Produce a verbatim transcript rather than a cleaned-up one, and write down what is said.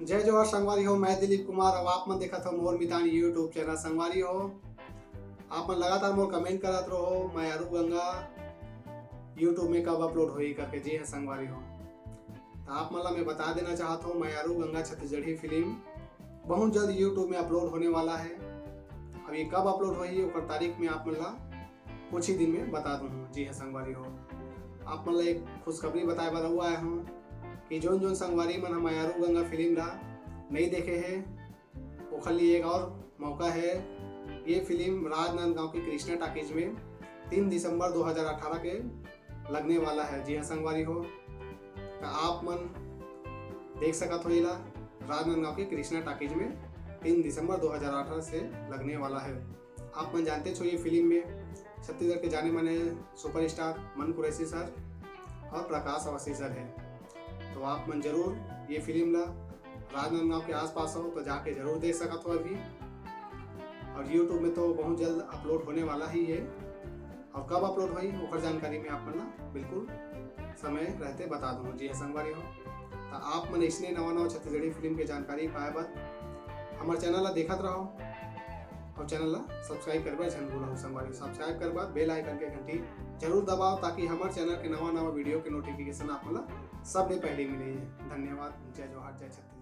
जय जोहार संगवारी हो, मैं दिलीप कुमार। अब आप मन देखत हो मोर मितान YouTube चैनल। संगवारी हो, आप मन लगातार मोर कमेंट करत रहो, मयारू गंगा YouTube में कब अपलोड होही करके। जी हाँ संगवारी हो, तो आप मन ला मैं बता देना चाहत हूँ, मयारू गंगा छत्तीसगढ़ी फिल्म बहुत जल्द YouTube में अपलोड होने वाला है। अब ये कब अपलोड होही, ओकर तारीख में आप मन ला कुछ ही दिन में बता दूँ। जी हाँ संगवारी हो, आप मन ला एक खुशखबरी बताए बर अउ आए हूँ कि जोन जोन संगवारी मन ह मयारू गंगा फिल्म ला नहीं देखे हे, ओखर लिए एक और मौका है। ये फिल्म राजनांदगांव के कृष्णा टॉकीज में तीन दिसंबर दो हज़ार अठारह के लगने वाला है। जी हाँ संगवारी हो, तो आप मन देख सकत हो एला राजनांदगांव के कृष्णा टॉकीज में तीन दिसंबर दो हज़ार अठारह से लगने वाला है। आप मन जानते हो ये फिल्म में छत्तीसगढ़ के जाने माने सुपरस्टार मनु कुरैशी सर और प्रकाश अवस्थी सर है। तो आप मन जरूर ये फिल्म ला राजनांदगांव के आसपास हो तो जाके जरूर देख सकत हो अभी। और YouTube में तो बहुत जल्द अपलोड होने वाला ही है, और कब अपलोड होही ओकर जानकारी मैं आप मन ला बिल्कुल समय रहते बता दूंगा। जी हाँ संगवारी हो, तो आप मन इसने नवा नवा छत्तीसगढ़ी फिल्म के जानकारी पाए बर हमारे चैनल ला देखत रहो और चैनल ला सब्सक्राइब करे बर झन भूलहु संगवारी। सब्सक्राइब करे बाद बेल आइकन के घंटी जरूर दबाओ, ताकि हमारे चैनल के नवा नवा वीडियो के नोटिफिकेशन आप मन ला सबले पहले मिले। धन्यवाद। जय जोहार, जय छत्तीसगढ़।